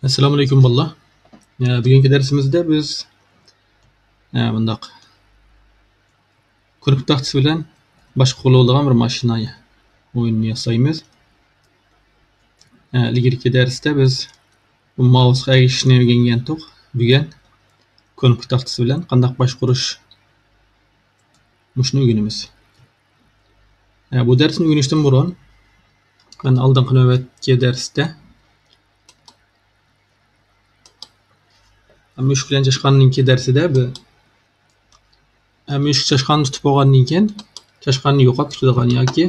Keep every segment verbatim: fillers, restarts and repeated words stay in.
ئەسسالامۇئەلەيكۇم بالىلار. ئە، بۈگۈنكى دەرسىمىزدە بىز، ئە، بۇنداق كۇنۇپكا تاختىسى بىلەن باشقۇرۇلىدىغان بىر ماشىنا ئويۇنىنى ياسايمىز. ئە، ئىلگىرىكى دەرستە بىز بۇ مائۇسقا ئەگىشىشنى ئۆگەنگەنتۇق. بۈگۈن كۇنۇپكا تاختىسى بىلەن قانداق باشقۇرۇش، مۇشۇنى ئۆگىنىمىز. ئە، بۇ دەرسنى ئۆگىنىشتىن بۇرۇن، مەن ئالدىنقى نۆۋەتتىكى دەرستە، مۈشۈك بىلەن چاشقاننىڭكى دەرسىدە بىر، مۈشۈك چاشقاننى تۇتۇپ بولغاندىن كېيىن، چاشقاننى يوقاپ كېتىدىغان ياكى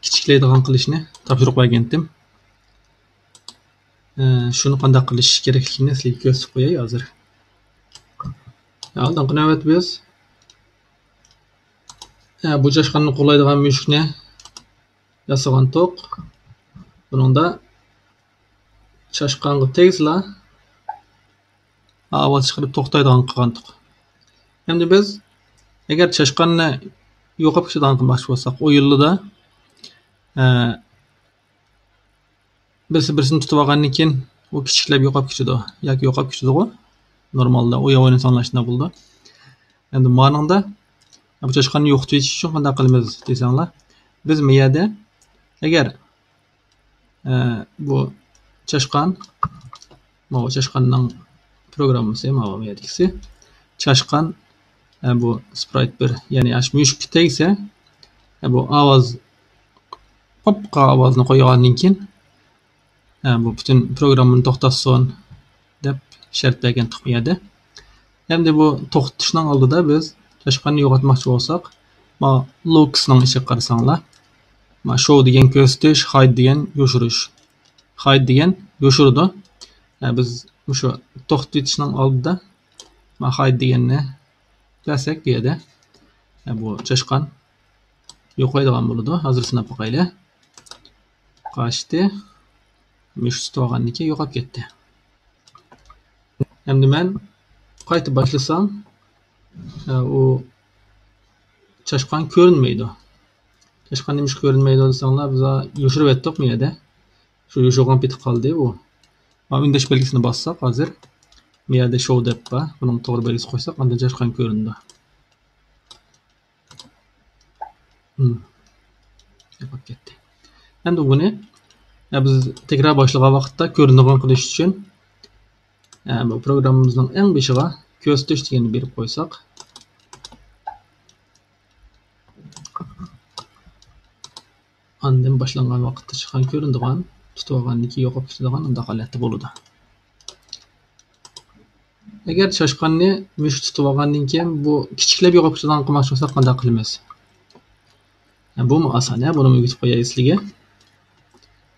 كىچىكلەيدىغان قىلىشنى تاپشۇرۇق بەرگەنتىم. ئە، شۇنى قانداق قىلىش كېرەكلىكىنى سىلەرگە كۆرسىتىپ قوياي ھازىر. ئالدىنقى نۆۋەت بىز، ئە، بۇ چاشقاننى قوغلايدىغان مۈشۈكنى ياسىغانتۇق. بۇنىڭدا چاشقانغا تەگسىلا ئاۋاز چىقىرىپ توختايدىغان قىلغانتۇق. ئەمدى بىز ئەگەر چاشقاننى يوقاپ كېتىدىغان قىلماقچى بولساق، ئويۇنلىدا، ئە، بىرسى بىرسىنى تۇتۇپ ئالغاندىن كېيىن ئۇ كىچىكلەپ يوقاپ كېتىدۇ. ياكى يوقاپ كېتىدىغۇ. نورمالدا ئويۇن ئوينىساڭلار شۇنداق بولىدۇ. ئەمدى مانىڭدا بۇ چاشقاننى يوقىتىۋېتىش ئۈچۈن قانداق قىلىمىز دېسەڭلار، بىز مۇ يەردە ئەگەر، ئە، بۇ چاشقان، ماۋۇ چاشقاننىڭ پروگراممىسى، ماۋۇ مۇ يەردىكىسى. چاشقان، ئە، بۇ سپرايت بىر، يەنى ئاشۇ مۈشۈككە تەگسە، ئە، بۇ ئاۋاز، قاپقارا ئاۋازنى قويغاندىن كېيىن، ھە، بۇ پۈتۈن پروگراممىنى توختاتسۇن دەپ شەرت بەرگەنتۇق بۇ يەردە. ئەمدى بۇ توختىتىشنىڭ ئالدىدا بىز چاشقاننى يوقاتماقچى بولساق، ما لوكسنىڭ ئىچىگە قارىساڭلار، ما شو دېگەن كۆرسىتىش، ھايد دېگەن يوشۇرۇش. ھايد دېگەن يوشۇرىدۇ. ھە، بىز مۇشۇ توختىتىشنىڭ ئالدىدا ما ھايد دېگەننى بەرسەك بۇ يەردە، ھە، بۇ چاشقان يوقايدىغان بولىدۇ. ھازىر سىناپ باقايلى. قاچتى. مۈشۈك تۇتۇۋالغاندىن كېيىن يوقاپ كەتتى. ئەمدى مەن قايتا باشلىسام، ئە، ئۇ چاشقان كۆرۈنمەيدۇ. چاشقان نېمىشقا كۆرۈنمەيدۇ دېسەڭلار، بىز يوشۇرۇۋەتتۇق بۇ يەردە. شۇ يوشۇرغان پېتى قالدى ئۇ. مانا ئۈندەش بەلگىسىنى باسساق ھازىر، بۇ يەردە شو دەپ بار. بۇنىڭغا توغرا بەلگىسى قويساق، ئاندىن چاشقان كۆرۈنىدۇ. ھىم. يوقاپ كەتتى. ئەمدى بۇنى، يا، بىز تەكرار باشلىغان ۋاقىتتا كۆرۈنىدىغان قىلىش ئۈچۈن، يا، بۇ پروگراممىمىزنىڭ ئەڭ بېشىغا كۆرسىتىش دېگەننى بېرىپ قويساق. ئاندىن باشلانغان ۋاقىتتا چاشقان كۆرۈنىدىغان، تۇتۇۋالغاندىن كېيىن يوقاپ كېتىدىغان ئۇنداق ھالەتتە بولىدۇ. ئەگەر چاشقاننى مۈشۈك تۇتۇۋالغاندىن كېيىن بۇ كىچىكلەپ يوقاپ كېتىدىغان قىلماقچى بولساق قانداق قىلىمىز؟ ھە، بۇمۇ ئاسان، ھە، بۇنىمۇ ئۆگىتىپ قوياي سىلىگە.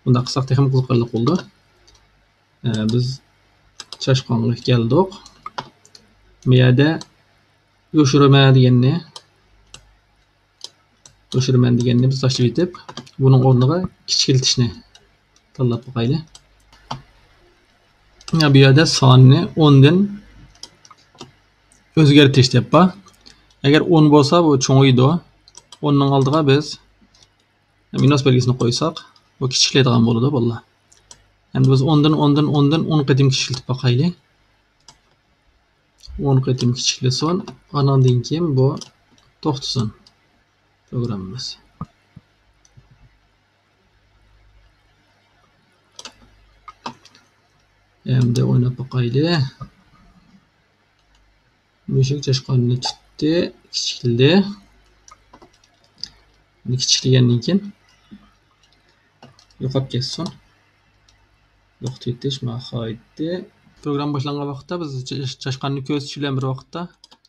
بۇنداق قىلساق تېخىمۇ قىزىقارلىق بولىدۇ. ئە، بىز چاشقانغا كەلدۇق. بۇ يەردە يوشۇرىمەن دېگەننى، يوشۇرىمەن دېگەننى بىز تاشلىۋېتىپ، بۇنىڭ ئورنىغا كىچىكلىتىشنى تاللاپ باقايلى. بۇ يەردە ساننى ئوندىن ئۆزگەرتىش دەپ بار. ئەگەر ئون بولسا، بۇ چوڭىيىدۇ. ئوننىڭ ئالدىغا بىز مىنۇس بەلگىسىنى قويساق، بۇ كىچىكلەيدىغان بولىدۇ، بالىلار. ئەمدى بىز ئوندىن، ئوندىن، ئوندىن ئون قېتىم كىچىكلىتىپ باقايلى. ئون قېتىم كىچىكلىسۇن. ئانىڭدىن كېيىن بۇ توختىسۇن پروگراممىمىز. ئەمدى ئويناپ باقايلى. مۈشۈك چاشقاننى تۇتتى، كىچىكلىدى. بۇنى كىچىكلىگەندىن كېيىن يوقاپ كەتسۇن. يوقىتىۋېتىش، مانا قايتتى. پروگرامما باشلانغان ۋاقىتتا بىز چاش-، چاشقاننى كۆرسىتىش بىلەن بىر ۋاقىتتا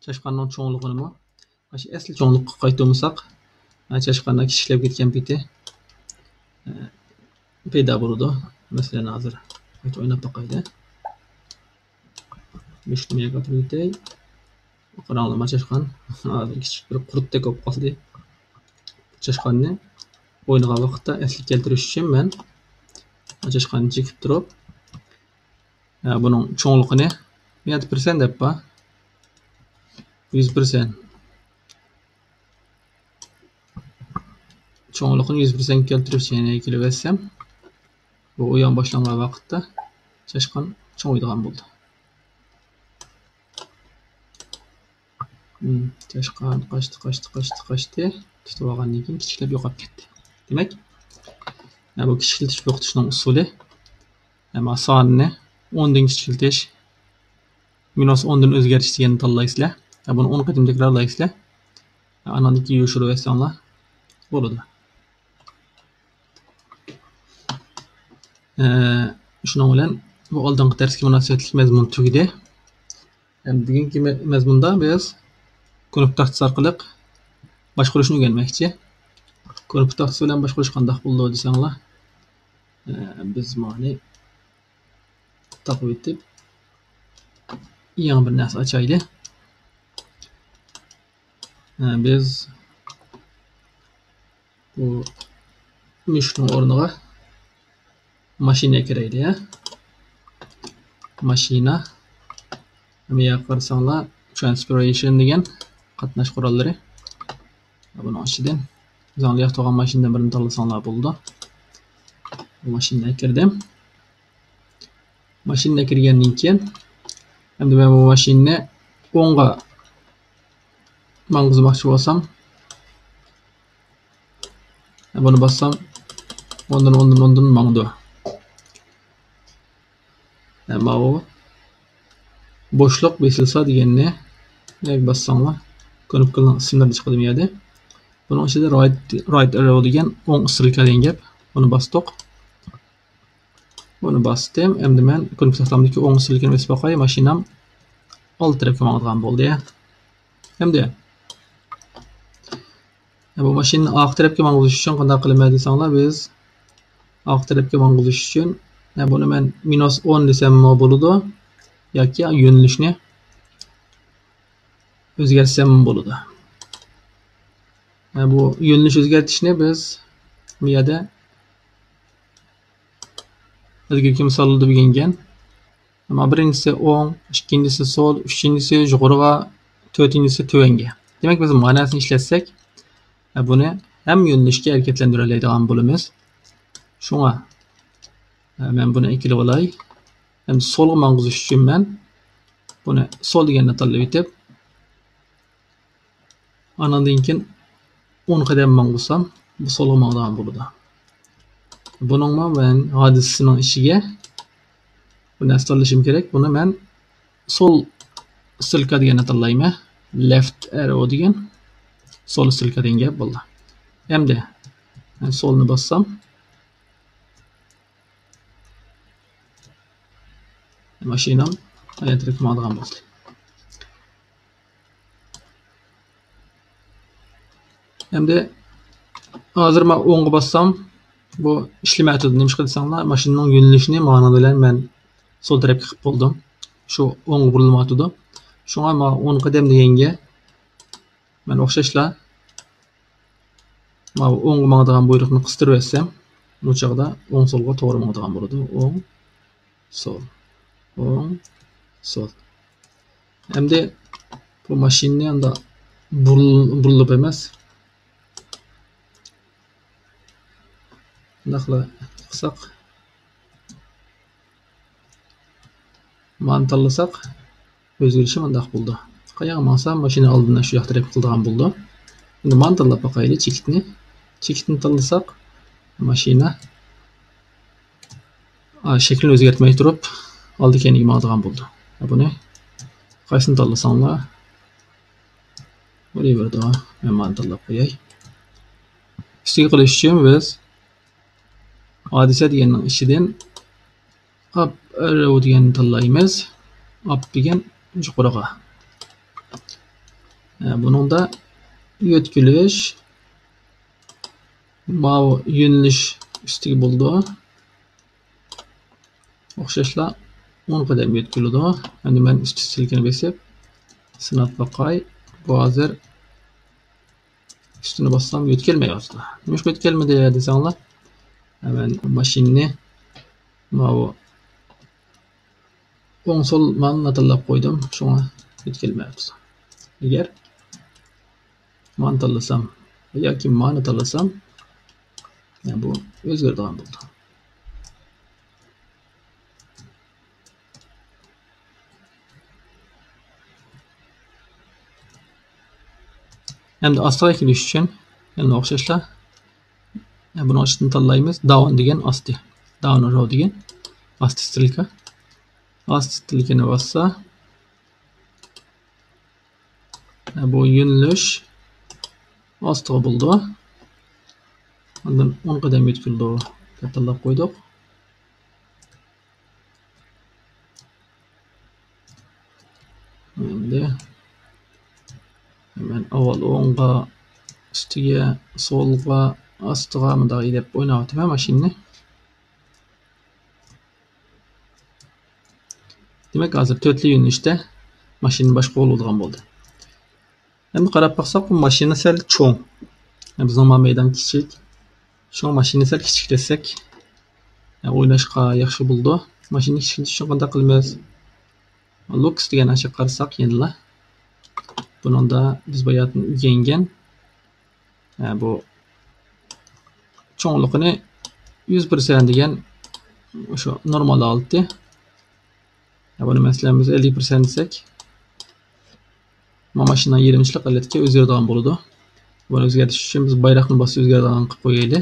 چاشقاننىڭ چوڭلۇقىنىمۇ ئاشۇ ئەسلى چوڭلۇققا قايتۇرمىساق، چاشقاندا كىچىكلەپ كەتكەن پېتى، ئە، پەيدا بولىدۇ. مەسىلەن، ھازىر قايتا ئويناپ باقايلى. مۈشۈكنى مەيەگە ئاپىرىۋېتەي. قاراڭلىما چاشقان. ھازىر كىچىك بىر قۇرتتەك بولۇپ قالدى. چاشقاننى ئوينىغان ۋاقىتتا ئەسلىگە كەلتۈرۈش ئۈچۈن مەن چاشقاننى چېكىپ تۇرۇپ، ھە، بۇنىڭ چوڭلۇقىنى، بۇ يەردە پىرسەنت دەپ بار. يۈز پىرسەنت. چوڭلۇقىنى يۈز پىرسەنتكە كەلتۈرۈپ، يەنە كېلىۋەتسەم، بۇ ئويۇن باشلانغان ۋاقىتتا چاشقان چوڭىيىدىغان بولدى. چاشقان قاچتى، قاچتى، قاچتى، قاچتى. تۇتۇپ ئالغاندىن كېيىن كىچىكلەپ يوقاپ كەتتى. دېمەك، بۇ كىچىكلىتىش يوقىتىشنىڭ ئۇسۇلى، ساننى ئوندىن كىچىكلىتىش، مىنۇس ئوندىن ئۆزگەرتىش دېگەننى تاللايسىلەر. بۇنى ئون قېتىم تەكرارلايسىلەر. ئاناندىن كېيىن يوشۇرۇۋەتسەڭلار بولىدۇ. ئە، شۇنىڭ بىلەن بۇ ئالدىنقى دەرسكە مۇناسىۋەتلىك مەزمۇن تۈگىدى. ئەمدى بۈگۈنكى مە-، مەزمۇندا بىز كۇنۇپ تاختىسى ئارقىلىق باشقۇرۇشنى ئۆگەنمەكچى. كۇنۇپ تاختىسى بىلەن باشقۇرۇش قانداق بولىدۇ دېسەڭلار، ئە، بىز مانى تاقىۋېتىپ، يېڭى بىر نەرسە ئاچايلى. ئە، بىز بۇ مۈشۈكنىڭ ئورنىغا ماشىنا كىرەيلى، ھە؟ ماشىنا. بۇ يەرگە قارىساڭلار، ترانسپورتېيشن دېگەن قاتناش قوراللىرى. بۇنىڭ ئىچىدىن ئۆزۈڭلار ياقتۇرغان ماشىنىدىن بىرىنى تاللىساڭلار بولىدۇ. بۇ ماشىنىغا كىردىم. ماشىنىغا كىرگەندىن كېيىن، ئەمدى مەن بۇ ماشىنىنى ئوڭغا ماڭغۇزماقچى بولسام، بۇنى باسسام، ئوندىن، ئوندىن، ئوندىن ماڭىدۇ. ماۋۇ بوشلۇق بېسىلسا دېگەننى باسساڭلار، كۇنۇپكىنىڭ ئىسىملىرى چىقىدۇ بۇ يەردە. بۇنىڭ ئىچىدە رايت، رايت ئەررو دېگەن ئوڭ ئىسترېلكا دېگەن گەپ. بۇنى باستۇق. بۇنى باستىم. ئەمدى مەن كۇنۇپكا تاختامدىكى ئوڭ ئىسترېلكىنى بېسىپ باقاي. ماشىنام ئالدى تەرەپكە ماڭىدىغان بولدى. ئەمدى بۇ ماشىنىنى ئارقا تەرەپكە ماڭغۇزۇش ئۈچۈن قانداق قىلىمەن دېسەڭلار، بىز ئارقا تەرەپكە ماڭغۇزۇش ئۈچۈن، بۇنى مەن مىنۇس ئون دېسەممۇ بولىدۇ ياكى يۆنىلىشنى ئۆزگەرتسەممۇ بولىدۇ. بۇ يۆنىلىش ئۆزگەرتىشنى بىز بۇ يەردە ئىلگىرىكى مىسالدا ئۆگەنگەن. ئەمما بىرىنچىسى ئوڭ، ئىككىنچىسى سول، ئۈچىنچىسى يۇقىرىغا، تۆتىنچىسى تۆۋەنگە. دېمەك، بىز ماناسىنى ئىشلەتسەك، بۇنى ھەممە يۆنىلىشكە ھەرىكەتلەندۈرەلەيدىغان بولىمىز. شۇڭا، مەن بۇنى ئەكىلىۋالاي. ئەمدى سولغا ماڭغۇزۇش ئۈچۈن مەن بۇنى سول دېگەننى تاللىۋېتىپ، ئانىڭدىن كېيىن ئون قەدەم ماڭغۇزسام، بۇ سولغا ماڭىدىغان بولىدۇ. بۇنىڭمۇ مەن ھادىسىسىنىڭ ئىچىگە بۇ نەرسە تاللىشىم كېرەك. بۇنى مەن سول ئىسترېلكا دېگەننى تاللايمەن. لېفت ئەررو دېگەن سول ئىسترېلكا دېگەن گەپ بولدى. ئەمدى مەن سولنى باستام، ماشىنام ئايان تەرەپكە ماڭىدىغان بولدى. ئەمدى ھازىر مەن ئوڭغا باستام، بۇ ئىشلىمەيۋاتىدۇ. نېمىشقا دېسەڭلار، ماشىنىنىڭ يۆنىلىشىنى مانا بىلەن مەن سول تەرەپكە قىلىپ بولدۇم. شۇ ئوڭغا بۇرۇلمايۋاتىدۇ. شۇڭا مانا ئون قەدەم دېگەنگە مەن ئوخشاشلا ماۋۇ ئوڭغا ماڭىدىغان بۇيرۇقنى قىستۇرۇۋەتسەم، بۇ چاغدا ئوڭ سولغا توغرا ماڭىدىغان بولىدۇ. ئوڭ، سول، ئوڭ، سول. ئەمدى بۇ ماشىنىنى ئاندا بۇرۇل-، بۇرۇلۇپ ئەمەس، مۇنداقلا قىلساق، مانى تاللىساق، ئۆزگىرىشى مانداق بولىدۇ. قاياققا ماڭسا، ماشىنا ئالدىن شۇ ياق تەرەپكە قىلىدىغان بولىدۇ. ئەمدى مانى تاللاپ باقايلى، چېكىتنى. چېكىتنى تاللىساق، ماشىنا، ئا، شەكلىنى ئۆزگەرتمەي تۇرۇپ، ئالدى كەينىگە ماڭىدىغان بولىدۇ. بۇنى قايسىنى تاللىساڭلار بولۇۋېرىدۇ. مەن مانى تاللاپ قوياي. ئۈستىگە قىلىش ئۈچۈن بىز ھادىسە دېگەننىڭ ئىچىدىن ئاپ ئەررو دېگەننى تاللايمىز. ئاپ دېگەن يۇقىرىغا. ھە، بۇنىڭدا يۆتكىلىش، ماۋۇ يۆنىلىش ئۈستىگە بولىدۇ. ئوخشاشلا ئون قەدەم يۆتكىلىدۇ. ئەمدى مەن ئۈستى سىلكىنى بېسىپ سىناپ باقاي. بۇ ھازىر ئۈستىنى باسسام يۆتكەلمەيۋاتىدۇ. نېمىشقا يۆتكەلمىدى دېسەڭلار، مەن ماشىنىنى ماۋۇ ئوڭ سول مانىنى تاللاپ قويدۇم، شۇڭا يۆتكەلمەيۋاتىدۇ. ئەگەر مانى تاللىسام ياكى مانى تاللىسام، يەنى بۇ ئۆزگىرىدىغان بولىدۇ. ئەمدى ئاستىغا كېلىش ئۈچۈن يەنە ئوخشاشلا، بۇنىڭ ئىچىدىن تاللايمىز، داۋن دېگەن ئاستى، داۋن رو دېگەن ئاستى سترېلكا. ئاستى سترېلكىنى باسسا، بۇ يۆنىلىش ئاستىغا بولىدۇ. ئاندىن ئون قەدەم يۆتكىلىدۇ دەپ تاللاپ قويدۇق. ئەمدى مەن ئاۋۋال ئوڭغا، ئۈستىگە، سولغا، ئاستىغا مۇنداق ھەيدەپ ئويناۋاتىمەن ماشىنىنى. دېمەك، ھازىر تۆتلا يۆنىلىشتە ماشىنا باشقۇرۇلىدىغان بولدى. ئەمدى قاراپ باقساق، بۇ ماشىنا سەل چوڭ. بىزنىڭ مانا مەيدان كىچىك. شۇڭا ماشىنىنى سەل كىچىكلەتسەك، ئويناشقا ياخشى بولىدۇ. ماشىنىنى كىچىكلىتىش ئۈچۈن قانداق قىلىمىز؟ لوكس دېگەن ئاشىغا قارىساق يەنىلا. بۇنىڭدا بىز باياتىن ئۆگەنگەن، بۇ چوڭلۇقىنى يۈز پىرسەنت دېگەن شۇ نورمال ھالىتى. بۇنى مەسىلەن بىز ئەللىك پىرسەنت دېسەك، مانا ماشىنا يېرىمچىلىك ھالەتكە ئۆزگىرىدىغان بولىدۇ. بۇنى ئۆزگەرتىش ئۈچۈن بىز بايراقنى باسسا ئۆزگەرىدىغان قىلىپ قويايلى.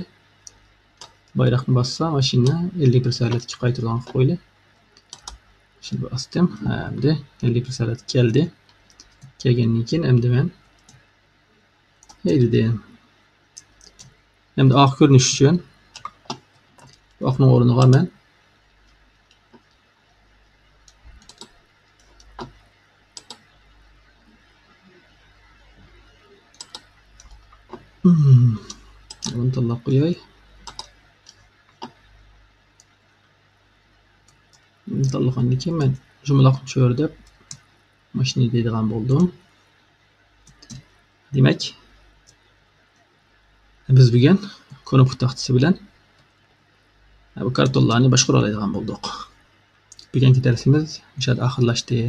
بايراقنى باسسا ماشىنا ئەللىك پىرسەنت ھالەتكە قايتىدىغان قىلىپ قويايلى. شۇنى باستىم. ئەمدى ئەللىك پىرسەنت ھالەتكە كەلدى. كەلگەندىن كېيىن ئەمدى مەن ھەيدىدىم. ئەمدى ئاق كۆرۈنۈش ئۈچۈن ئاقنىڭ ئورنىغا مەن بۇنى تاللاپ قوياي. بۇنى تاللىغاندىن كېيىن مەن جۇمىلاقنى چۆرىدەپ ماشىنا دەيدىغان بولدۇم. دېمەك، بىز بۈگۈن كۇنۇپكا تاختىسى بىلەن بۇ كارتونلارنى باشقۇرالايدىغان بولدۇق. بۈگۈنكى دەرسىمىز مۇشۇ يەردە ئاخىرلاشتى.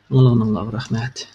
ئاڭلىغىنىڭلارغا رەھمەت.